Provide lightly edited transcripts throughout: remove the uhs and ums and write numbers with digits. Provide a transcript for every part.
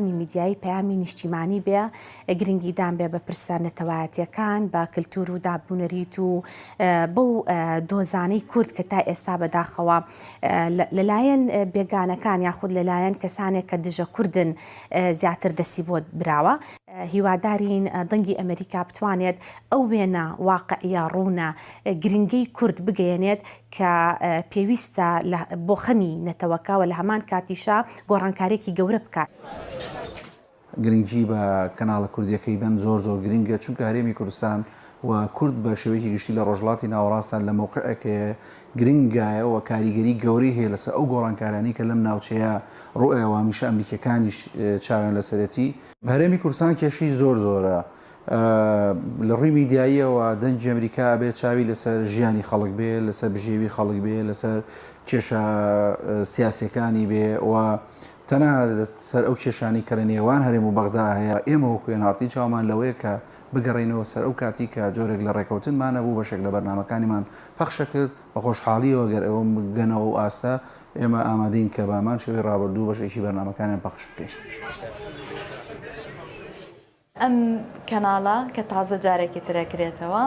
پەیامی میدیایی پەیامی نیشتیمانی بێ، گرنگیدان بێ بە پرسە نەتەوایەتیەکان، بە کلتور و داب و نەریت و بەو دۆزانەی کورد کە تا ئێستا بەداخەوە لەلایەن بێگانەکان یاخود لەلایەن کەسانێک کە دژە کوردن زیاتر دەستی بۆ براوە. هیوادارین دەنگی ئەمریکا بتوانێت ئەو وێنە واقعیە ڕوونە گرنگەی کورد بگەیەنێت کە پێویستە بۆ خەمی نەتەوەکە و لە هەمان کاتیشا گۆڕانکاریەکی گەورە بکات. گرنگی بە کەناڵە کوردیەکەی بەن زۆر زۆر گرنگە چونکە هەرێمی کوردستان و کورد بە شێوەیەکی گشتی لە ڕۆژهەڵاتی ناوەڕاستان لە مەوقعێکەیە گرنگایە و کاریگەری گەورەی هەیە لەسەر ئەو گۆڕانکارانەی کە لەم ناوچەیە ڕوئەیە و هەمیشە ئەمریکیەکانیش چاویان لەسەرێتی. هەرێمی کوردستان کێشەی زۆر زۆرە لە ڕووی میدیاییەوە دەنگی ئەمریکا ئەبێ چاوی لەسەر ژیانی خەڵک بێ، لەسەر بژێوی خەڵک بێ، لەسەر کێشە سیاسیەکانی بێ و تەنها لەسەر ئەو کێشانەی کە لە نێوان هەرێم و بەغدا هەیە، ئێمە وەکو ئێن ئاڕ تی چاومان لەوەیە کە بگەڕێینەوە سەر ئەو کاتی کە جۆرێک لە ڕێکەوتنمان هەبوو، بەشێک لە بەرنامەکانیمان پەخشەکرد، بە خۆشحاڵییەوە گەر ئێوە بگەنەوە ئەو ئاستە، ئێمە ئامادەین کە بە هەمان شێوەی ڕابردوو بەشێکی بەرنامەکانیان پەخش بکەین. ئەم کەناڵە کە تازە جارێکی تر ئەکرێتەوە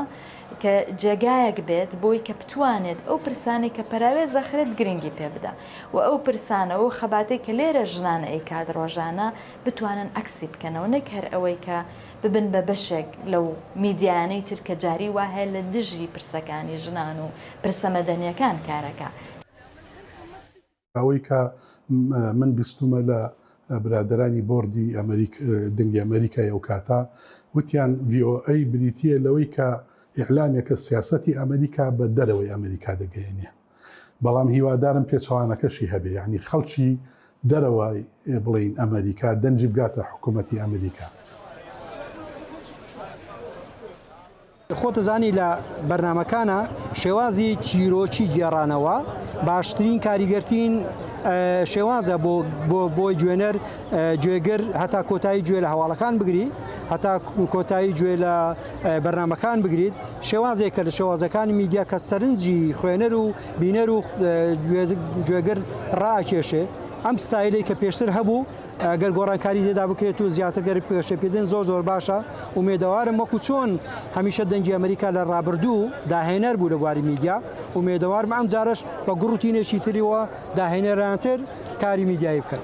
کە جێگایەک بێت بۆی کە بتوانێت ئەو پرسانەی کە پەراوێز دەخرێت گرنگی پێ بدا و ئەو پرسانە و خەباتەی کە لێرە ژنان ئەیکات ڕۆژانە بتوانن عەکسی بکەنەوە نەک هەر ئەوەی کە ببن بە بەشێک لەو میدیایانەی تر کە جاری وا هەیە لە دژی پرسەکانی ژنان و پرسە مەدەنیەکان کارەکا. ئەوەی کە من بیستومە لە برادەرانی بۆردی ئەمریک دەنگی ئەمریکای ئەو کاتە وتیان VOA بریتییە لەوەی کە ئیعلامێکە سیاسەتی ئەمریکا بە دەرەوەی ئەمریکا دەگەیەنێ بەڵام هیوادارم پێچەوانەکەشی هەبێ یانی خەڵکی دەرەوەی بڵێین ئەمریکا دەنگی بگاتە حکوومەتی ئەمریکا. خۆت ئەزانی لە بەرنامەکانا شێوازی چیرۆکی گێڕانەوە باشترین کاریگەرترین شێوازە بۆ بۆ بۆی گوێنەر گوێگر هەتا کۆتایی گوێ لە هەواڵەکان بگری هەتا کۆتایی گوێ لە بەرنامەکان بگریت شێوازێکە لە شێوازەکانی میدیا کە سەرنجی خوێنەر و بینەر و گوێگر ڕاکێشێ ئەم ستایلەی کە پێشتر هەبوو گەر گۆڕانکاری تێدا بکرێت و زیاتر گەر پێشەپێدن زۆر زۆر باشە ئومێدەوارم وەکو چۆن هەمیشە دەنگی ئەمریکا لە ڕابردوو داهێنەر بوو لە بواری میدیا ئومێدەوارم ئەم جارەش بە گوڕوتینێکی تریوە داهێنەرانتر کاری میدیایی بکەن.